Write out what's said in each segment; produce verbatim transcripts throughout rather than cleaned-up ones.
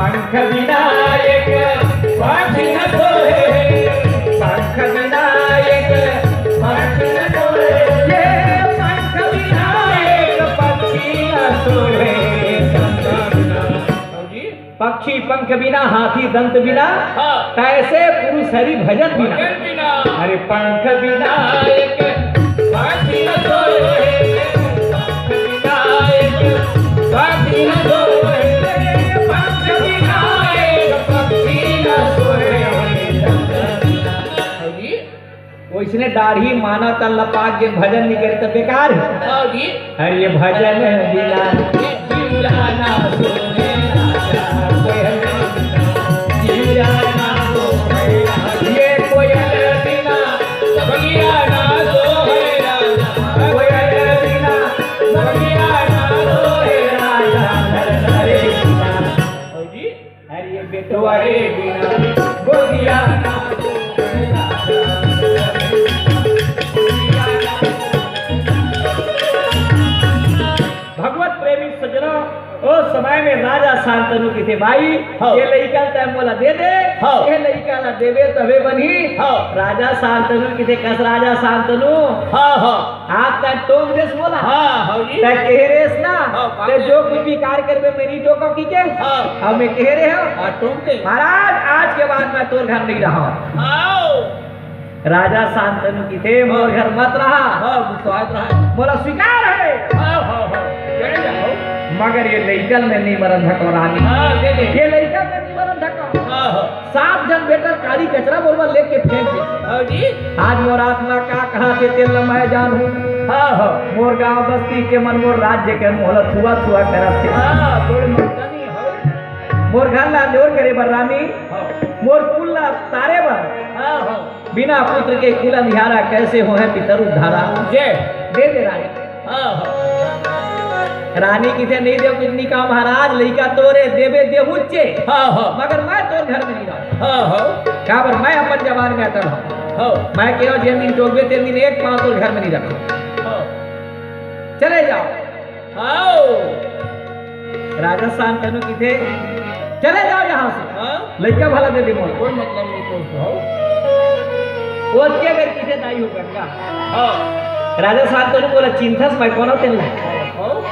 पंख बिना एक पक्षी न सोहे, पंख बिना एक पक्षी न सोहे, ये पंख बिना एक पक्षी न सोहे। पंख बिना, पक्षी पंख बिना, हाथी दंत बिना, हाँ। तैसे पुरुष हरि भजन बिना। भजन बिना। अरे पंख बिना एक पक्षी न सोहे, पंख बिना एक पक्षी न सोहे, पंख बिना एक पक्षी न सोहे। हाँ जी। वइसने दाढ़ी माना तन ल पाक जेन भजन नइ करे त बेकार हे। हाँ जी। अरे ये भजन बिना ये कोयल बिना बगिया ना सोहे राजा, कोयल बिना बगिया ना सोहे राजा, धर धरे बिना। अरे ये बेटवा रे बिना गोदिया ना सोहे राजा। भगवत प्रेमी सज्जनों, ओ समय में राजा शांतनु कथे, "भाई, हाँ। ये लइका ल तैं मोला दे दे, हाँ। ये लइका ला देबे तभे बनही।" हाँ। राजा शांतनु कथे, "कस राजा शांतनु?" हाँ, हाँ। आज तैं टोक देस मोला। हाँ, हाँ जी। तैं कहे रेहेस ना, हाँ, तैं जो कुछ भी कार करबे, मैं नइ टोकंव कहिके। हाँ। अब मैं कहे रेहेंव। हाँ, टोक दे। महाराज, आज के बाद मैं तोर घर नइ रहंव। हाँ। राजा शांतनु कथे, "मोर घर मत रहा।" हाँ, गुस्सात रहा। मोला स्वीकार हे। हाँ, हाँ, हाँ। चले जाओ। मगर ये लइका ल मैं नइ मरन धकंव रानी। हाँ, दे दे। ये लइका ल मैं नइ मरन धकंव। हाँ, हाँ। सात झन बेटा ल काड़ी कचरा बोरवा लेके फेंक दे। हाँ जी। आज मोर आत्मा का कहाथे तेला मैं जानहूं। हाँ, हाँ। मोर गांव बस्ती के मन मोर राज्य के मोला थुआ थुआ करत हे। हाँ, बड़ मस्तानी हो। मोर घर ला अंजोर करे बर रानी, हाँ। मोर कुल ला तारे बर। हाँ, हाँ। बिना पुत्र के कुल अंधियारा, कैसे होहे पितर उद्धारा। जय। दे दे राजा। हाँ, हाँ। रानी कथे, "नइ देंव कुछ नइ कहा महाराज, लइका तोरे, देबे देहूचे। हाँ, हाँ। मगर मैं तोर घर में नइ रहंव।" हाँ, हाँ। काबर मैं अपन जबान में अटल हंव। हाँ। मैं कहेंव जेन दिन टोकबे तेन दिन एक पांव तोर घर में नइ रखंव। हाँ। चले जाओ। आओ। राजा शांतनु कथे, "चले जाओ यहाँ से।" हाँ? लइका भला दे दे मोला। कोई मतलब नहीं, कोई तो हो। ओतके बेर कथे, "दाई हो गंगा।" हाँ। राजा शांतनु बोला, "चिंथस मैं कोन हंव तेन ला?" हाँ।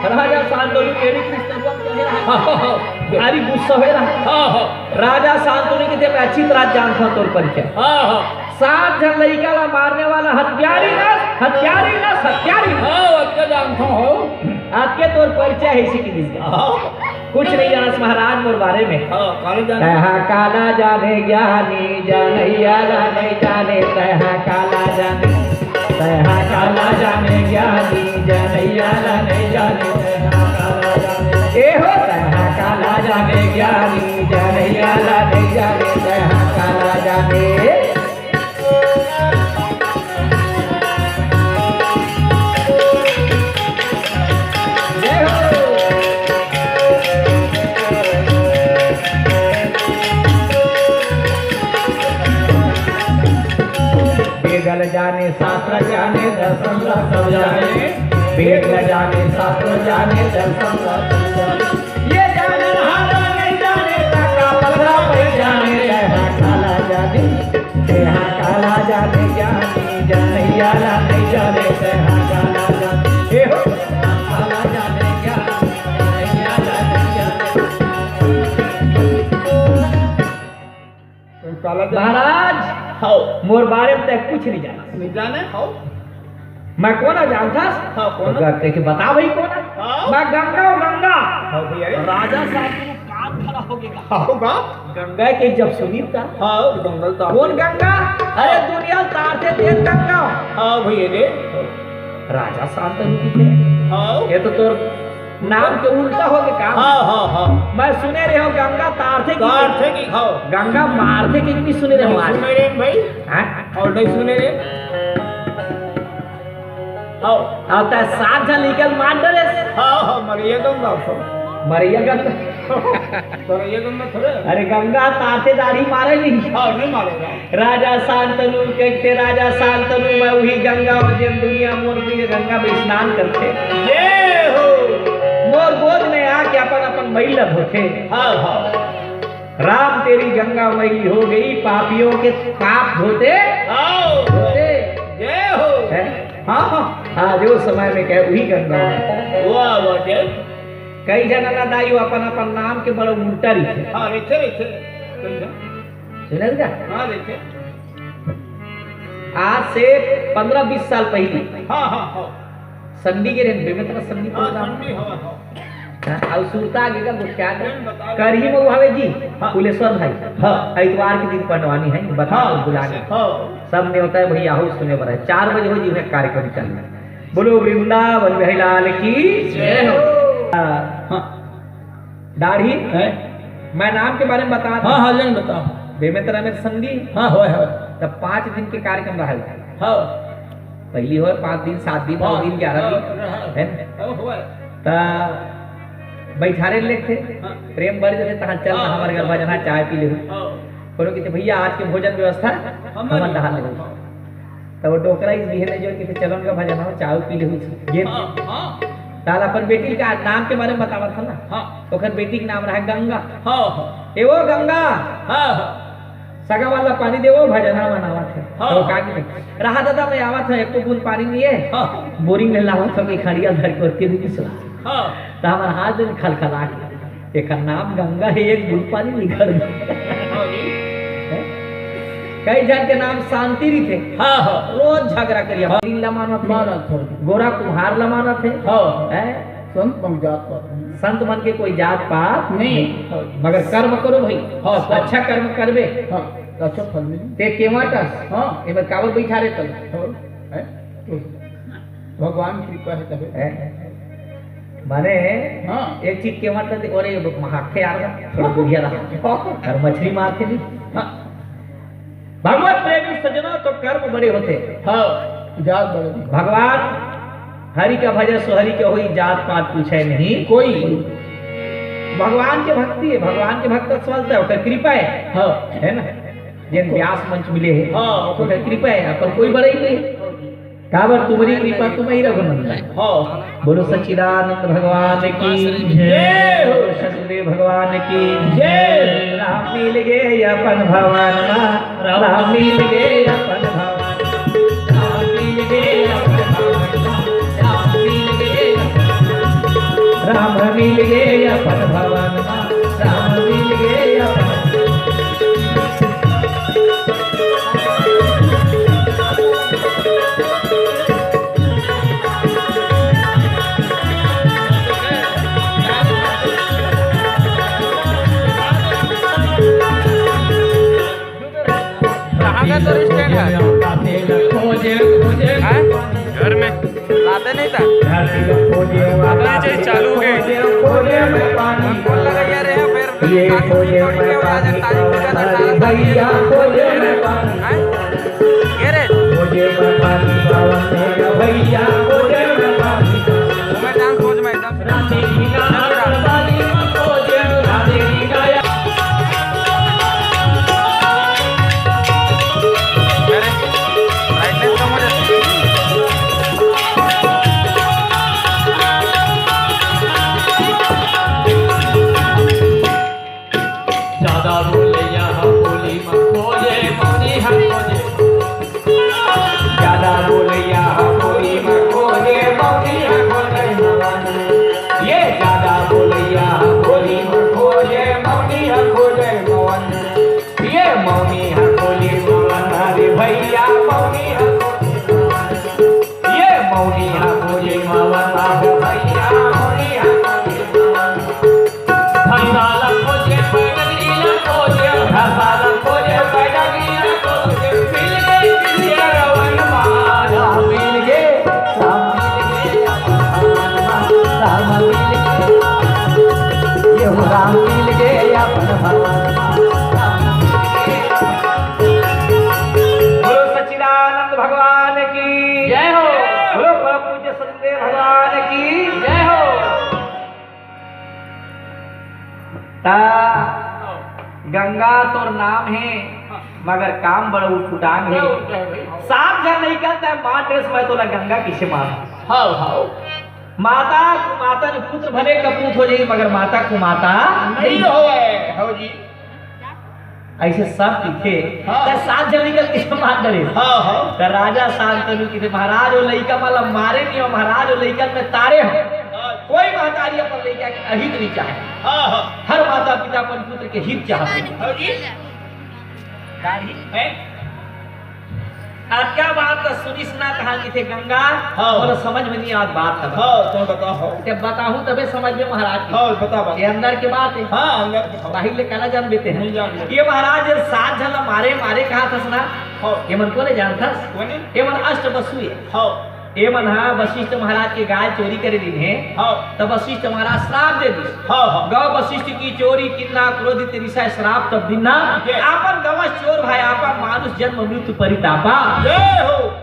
राजा शांतनु के भी कृष्ण भगवान कहे रहा। हाँ, हाँ, हाँ। भारी गुस्सा होय रहा। हाँ, हाँ। राजा शांतनु कथे, "मैं अच्छी तरह जानथंव तोर परिचय।" हाँ, हाँ। सात झन लइका ला मारने वाला हत्यारी नस, हत्यारी नस, हत्यारी नस। हाँ, ओतके जानथंव हो। अतके तोर परिचय हे, इसी की दीजिए। हाँ। कुछ नइ जानस महाराज मोर बारे में। हाँ, काला जाने। तैं हा काला जाने ज्ञानी, जनइया ला नइ जाने, तैं हा काला जाने। तैं हा काला जाने ज्ञानी, जनइया ला नइ जाने, तैं हा काला जाने। ए हो, तैं हा काला जाने ज्ञानी, जनइया ला नइ जाने, तैं हा काला जाने। जय हो। वेद ल जाने, शास्त्र जाने, दर्शन ल सब जाने। वेद ल जाने, शास्त्र जाने, दर्शन ल सब जाने। ये जानन हारा नइ जाने, काका पलरा पड़ जाने, तैं हा काला जाने, तैं हा काला जाने ज्ञानी, जनइया ला नइ जाने, तैं हा काला जाने। ए हो, काला जाने ज्ञानी, जनइया ला नइ जाने। काला जाने। महाराज, हाँ। मोर बारे में तैं कुछ नइ जानस। नइ जाने, हाँ। मैं कोन हंव जानथस? हाँ, कोन हंव? तो कह के बता भाई कोन हंव? हाँ। मैं गंगा हंव, गंगा। हाँ भैया। राजा शांतनु कान खड़ा हो गे। हाँ, होगा। गंगा के जब सुनिस त। हाँ, गंगा का। कोन गंगा? अरे दुनिया ल तारथे तेन गंगा। हाँ भैया रे। राजा शांतनु कथे। हाँ। ये तो तोर नाम के उल्टा हो गे का? हाँ, हाँ, हाँ। मैं सुने रहेंव गंगा तारथे के। तारथे के, हाँ। गंगा मारथे के नइ सुने रहेंव आज। सुने रहेंव भाई। हाँ? अउ नइ सुने रे। हाँ। अउ तैं सात झन लइका ल मार डरेस। हाँ, हाँ, मरइया गंगा। मरइया गंगा। मरइया गंगा थोड़े। अरे गंगा तारथे, दाढ़ी मारे नइ। हाँ, नइ मारे। राजा शांतनु कथे, राजा शांतनु मैं उही गंगा हंव जेन दुनिया मोर प्रिय गंगा में स्नान करथे। जय हो। मोर गोद में आके अपन अपन मैला धोथे। हाँ, हाँ। राम तेरी गंगा मैली हो गई, पापियों के पाप धोते हाँ। धोते। जय हो। है? हाँ, हाँ। आज वो समय में कहे, वही गंगा है। वाह, वाह, जय। कई झन ना दाई, वो अपन, अपन नाम के बड़ा उल्टा रहिथे। हाँ, रहिथे, रहिथे। कई झन। सुनल का? हाँ, रहिथे। आज से पन्द्रह बीस साल पहले हाँ, हाँ, हाँ। संडी के रेन, बेमेतरा संडी हाँ, program। संडी, हाँ, हाँ। हाँ, अउ सुरता आगे का गोठिया का। नहीं, बता। करही में उहावे जी, हाँ। कुलेश्वर भाई। हाँ। इतवार के दिन पंडवानी है, बता हाँ, बुलाने। हाँ। सब नेवता है भैया, हो सुने बर है। चार बजे हो जी, उहें कार्यक्रम चल रहा है। बोलो वृंदावन बिहारी लाल की जय हो। हाँ। हाँ। दाढ़ी? हैं? मैं नाम के बारे में बता हाँ, हाँ, लेन बताओ। बेमेतरा में संगी। हाँ, होय, होय। तब पाँच दिन के कार्यक्रम रहा। हाँ। पहली होय पाँच दिन, सात दिन, हाँ, नौ दिन, ग्यारह हाँ, दिन। हाँ, है ना? हाँ, होय। त बैठारे लेथे, हाँ। प्रेम बढ़ जाथे, तहाँ चल हाँ, हमारे घर हाँ। भजना चाय पी ले। हाँ। कोनो कहते, "भैया, आज के भोजन व्यवस्था हम हमन नहीं डहार ले।" हाँ। तब वो डोकरा इस बिहने जो कि चलन का भजन हो, चाय पी ले, ये हाँ, हाँ। ताला अपन बेटी का नाम के बारे में बतावत था ना। हाँ। ओकर बेटी के नाम रहा गंगा। हाँ, हाँ। ए वो गंगा। हाँ, हाँ। सगा वाला पानी देवो, भजना मनावत है। हाँ। तो का की, "रहा दादा, मैं आवत हूँ, एक तो बूंद पानी नहीं है।" हाँ। बोरिंग में लावत हूँ, मैं खड़िया धर के ओतके भी किसला। हाँ। तो हमारा हाथ जो खलखला के, एकर नाम गंगा है, एक बूंद पानी निकल गया। हाँ जी। हैं? कई झन के नाम शांति रहिथे। हाँ, हाँ। रोज झगड़ा करिया। हाँ। दिन ला मानत है। मानत है। गोरा कुम्हार ला मानत है। हाँ। हैं? संत मन जात पात नहीं। संत मन के कोई जात पात नहीं। नहीं। मगर कर्म करो भाई। हाँ, कर्म। अच्छा कर्म करबे। हाँ, अच्छा फल मिली। ते केवट अस। हाँ। एमे काबर बैठा रे तल? हाँ। हैं? भगवान कृपा है तबे। हैं? माने, हाँ। एक चीज केवट अस, अरे, महाखे यार, थोड़ा बुढ़िया रहा। हाँ। और मछली मारथे नहीं। हाँ। भगवत प्रेमी सज्जनों, तो कर्म बड़े होथे। हाँ, जात बड़े। भगवान हरि का भजन सो हरि के होई, जात पात पूछे नहीं कोई। भगवान के भक्ति है, भगवान के भक्त असफलता है, ओकर कृपा है। हाँ। है ना? जेन व्यास मंच मिले है, हाँ। ओकर कृपा है, अपन कोई बड़ाई नहीं। काबर तुम्हरी कृपा तुम्हरी रघुनंदन। हाँ। बोलो सच्चिदानंद भगवान की जय हो। बोलो सतगुरुदेव भगवान की जय। राम मिल गे अपन भवन मा, राम मिल गे अपन भवन, राम मिल गे अपन भवन मा, राम मिल गे अपन, राम मिल गे अपन भवन मा, राम मिल गे अपन। कहाँ का तोर स्टैंड है? हैं? घर में। लाते नहीं था। अब ये चीज चालू हो गई। फोन, फोन लगाइए रे, फिर ये तारीख की रिकॉर्डिंग के बाद तारीख की रिकॉर्डिंग। हैं? ये रे। भैया, मैं डांस खोज में एकदम। अरे, ब्राइटनेस कम हो जाती है। ज्यादा बोले यहाँ बोली मत खोजे, मौनी हम खोजे। ज्यादा बोलैया बोली में खोजे, मौनी में खोजे मवन। ये ज्यादा बोलैया बोली में खोजे, मौनी में खोजे मवन। ये मौनी में खोजे मवन, अरे भैया, मौनी में खोजे मवन। ये मौनी में खोजे मवन, अरे भैया, मौनी में खोजे मवन। बोलो सच्चिदानंद भगवान की जय हो। बोलो परम पूज्य सतगुरुदेव भगवान की जय हो। ता गंगा तोर नाम हे, मगर काम बड़ा उटपुटांग हे। क्या उल्टा है भाई? सात झन लइका तैं मार देस, मैं तोला गंगा किसे मार? हाव, हाव। माता कुमाता ने पुत्र भले कपूत हो जाई, मगर माता कुमाता नहीं होवय। हव जी। अइसे सब कहिथे। हाँ। त सात झन निकल के मार डरे। हाँ, हाँ। त राजा शांतनु कहिथे, "महाराज, वो लइका मन ला मारे नहीं हो, महाराज, वो लइकन में तारे हो।" हाँ। कोई महतारी अपन लइका के अहित नहीं चाहे। हाँ, हाँ। हर माता पिता अपन पुत्र के हित चाहथे। हव जी। दाढ़ी। हैं? अतका बात त सुनिस ना, कहा कहिथे, "गंगा, हाँ। मोला समझ में नहीं आवत बात ह।" हाँ, तो बताओ। जब बताहूँ तभे समझ में महाराज के। हाँ, बता, बता। ये अंदर के बात हे। हाँ, अंदर के, हाँ। बाहिर ले काला जानबे तें। नहीं जानबे। ये महाराज, ये सात झन ला मारे, मारे कहत हस ना। हाँ। ये मन कोन ए जानत हस? कोन ए? ये मन अष्ट वसु हे। हाँ। ये मन हा वशिष्ठ महाराज के गाय चोरी करे दिन हे। हाँ। तब वशिष्ठ महाराज श्राप दे दिस। हाँ, हाँ। गौ वशिष्ठ की चोरी, किन्ना क्रोधित रिसा श्राप तब दीन्हा। जय। आपन गवस चोर भाई, आपन मानुष जन्म मृत्यु परितापा। जय हो।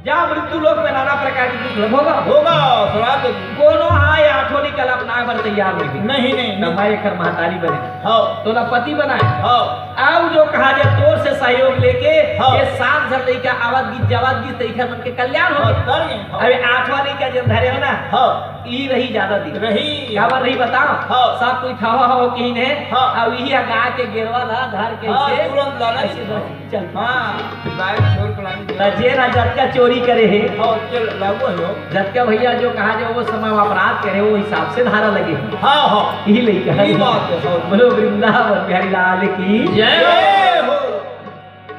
जा मृत्यु लोक में नाना प्रकार के दुख भोगा। भोगा, श्राप दे दिस। कोनो हा ये आठों निकल अपनाए बर तैयार नहीं। नहीं, नहीं, नहीं। मैं एकर महतारी बने। हाँ। तोला पति बनाए। हाँ। अउ जो कहा जे तोर से सहयोग लेके हाँ। ये सात झन लइका आवत गिस, जावत गिस, त एकर मन के कल्याण हो हाँ, गे। कर गए, हाँ। अबे आठवां लइका जेन धरे हो ना, हाँ। ई रही जादा दिन। रही। काबर रही बताओ? हाँ। सब कोई ठहवा हव कहिन हे, हाँ। अउ इही गा के गेरवा ला धर के हाँ, ऐसे, तुरंत लाना ऐसे ही। बस चल। हाँ, गाय छोड़ के लानी त जेन हा जतका चोरी करे हे, हाँ, चल, लागू हे हो। जतका भैया जो कहा जे वो समय में अपराध करे, वो हिसाब से धारा लगे। हाँ, हाँ। यही लइका हे। यही बात हे, हाँ। बोलो वृंदावन बिहारी लाल की। जय हो।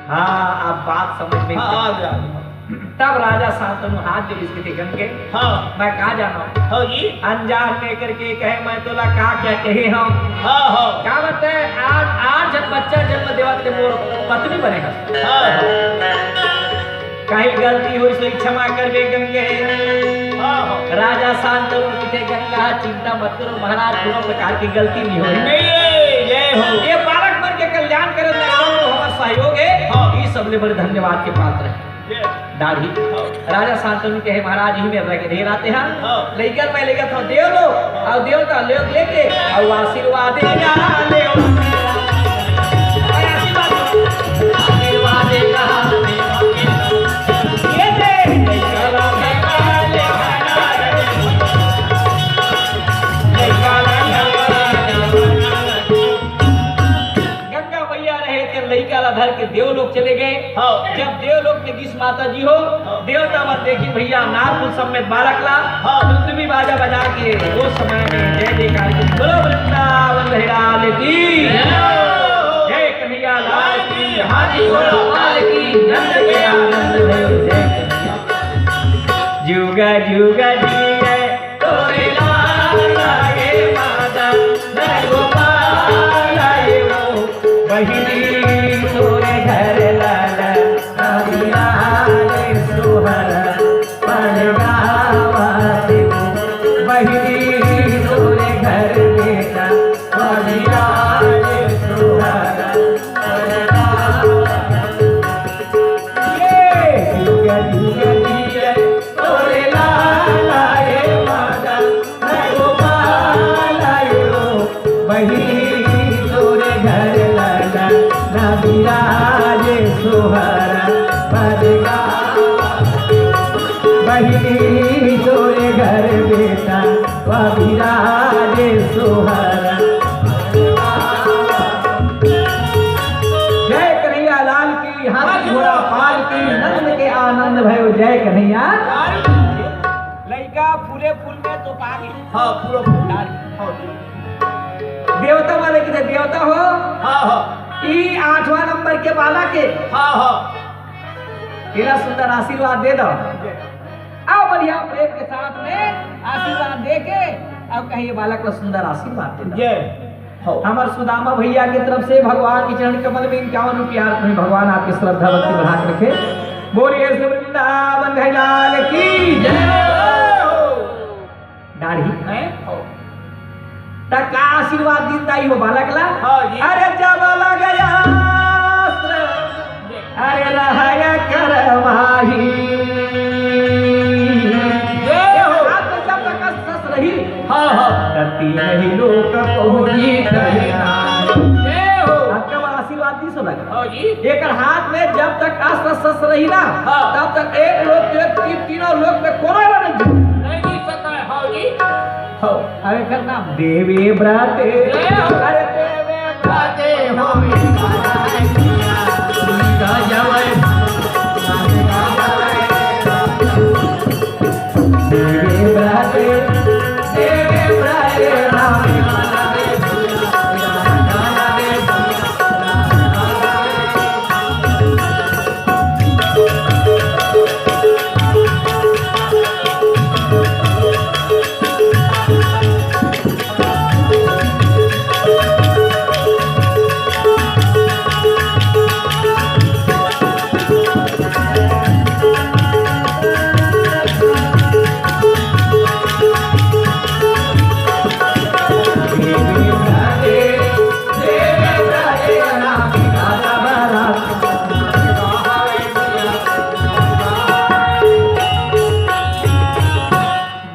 हाँ, अब बात समझ में हाँ, आ गया। तब राजा शांतनु हाथ जोड़िस कहिथे, "गंगे, हाँ। मैं का जानव?" हाँ जी। अनजान में करके कहे, "मैं तोला का क्या कहे हम?" हाँ, हाँ। का बताए, आज आठ झन बच्चा जन्म देवत ते मोर पत्नी बने हस। हाँ, हाँ। काहीं गलती होइस होही, क्षमा करबे गंगे। हाँ, हाँ। राजा शांतनु कहिथे, "गंगा, चिंता मत करो महाराज, कोनो प्रकार के गलती नहीं होही।" नहीं, जय हो। ये बालक मन के कल्याण करे में हमर सहयोग हे, हाँ। ई सबले बड़े धन्यवाद के पात्र हे। जय। दाढ़ी। हाँ। राजा शांतनु कहे, "महाराज, इही में रह के ढेर आते हैं।" हाँ। लइका मैं लेके था देव लोग, अउ देवता लोग लेके, अउ आशीर्वाद देगा, ले। आशीर्वाद। आशीर्वाद देगा, ले। ये दे। गंगा मैया रहे के लइका ला धर के देव लोग चले गए। हाँ। जब देव लोग में गिस माता जी हो, हाँ। देवता मन देखिन भैया, नारकुल समेत बालक ला, हाँ। दुंदुभी बाजा बजा के वो समय में जय जयकार की, बोलो वृंदावन बिहारी लाल की। जय हो। जय कन्हैया लाल की, हाथी घोड़ा पाल की, नंद के आनंद भयो, जय कन्हैया। जुग जुग जिए तोरे लाल रे माता, मैं गोपाल आयो, बहिनी तोरे घर लाला, अभिलाल सोहर, परगावा देवो, बहिनी तोरे घर बेटा, अभिलाल सोहर, परगावा देवो। ये जुग जुग जिए तोरे लाला रे माता, मैं गोपाल आयो, बहिनी तोरे घर लाला, ना बिराजे सोहरा, बदगा। बहिनी तोरे घर बेटा, वा बिराजे सोहरा। जय कन्हैया लाल की, हाथी घोड़ा पाल की, नंद के आनंद भयो, जय कन्हैया। लइका फूले फूल में तो पानी। हाँ, फूलो फूल। हाँ। देवता वाले के देवता हो। हाँ, हाँ। ई आठवां नंबर के बालक हे। हाँ, हाँ। एला सुंदर आशीर्वाद दे दो। अउ बढ़िया प्रेम के साथ में आशीर्वाद दे के अउ कहिए बालक ला सुंदर आशीर्वाद दे दो। जय। हो। हमर सुदामा भैया के तरफ से भगवान के चरण कमल में इक्यावन रुपया अर्पण हे। भगवान आपके श्रद्धा भक्ति बढ़ा के रखे। बोलिए श्री वृंदावन बिहारी लाल की जय हो। दाढ़ी। हैं? हो। त का आशीर्वाद दीन दाई हो बालक ला? हाँ जी। अरे जब लगे अस्त्र, अरे रहया करवाही। जय हो। हाथ में जब तक अस्त्र शस्त्र रही, हाँ, हाँ। त तीन ही लोक को जीत लेना। जय हो। आपका बड़ा आशीर्वाद दी सो लगा। हाँ जी। एकर हाथ में जब तक अस्त्र शस्त्र रही ना, हाँ। तब तक एक लोक के ती-, तीनों लोक में कोनो ला नहीं जीत। नहीं जीत सकता है, हाँ जी। अरे करना देवे ब्रते, अरे देवे ब्रते हो। देवे ब्रते, देवे ब्रते राम।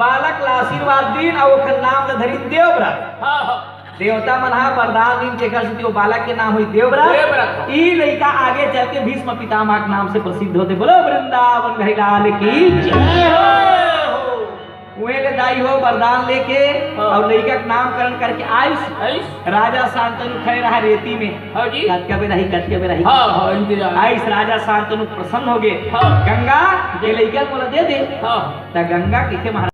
बालक ला आशीर्वाद दीन अउ ओखर नाम ल धरिन देवव्रत। हाँ, हाँ। देवता मन ह वरदान दीन, तेखर सेती ओ बालक के नाम होइस देवव्रत। देवव्रत। ई लइका आगे चल के भीष्म पितामह के नाम से प्रसिद्ध होथे। बोलो वृंदावन बिहारी लाल की जय हो। उहे ले दाई हो वरदान लेके हाँ। अउ लइका के नामकरण करके आइस। आइस। राजा शांतनु खड़े रहा रेती में। हाँ जी। कतका बेर आही, कतका बेर आही। हाँ, हाँ, इंतजार। आइस राजा शांतनु प्रसन्न हो गे। हाँ। गंगा, ये लइका मोला दे दे। हाँ। त गंगा कहिथे महाराज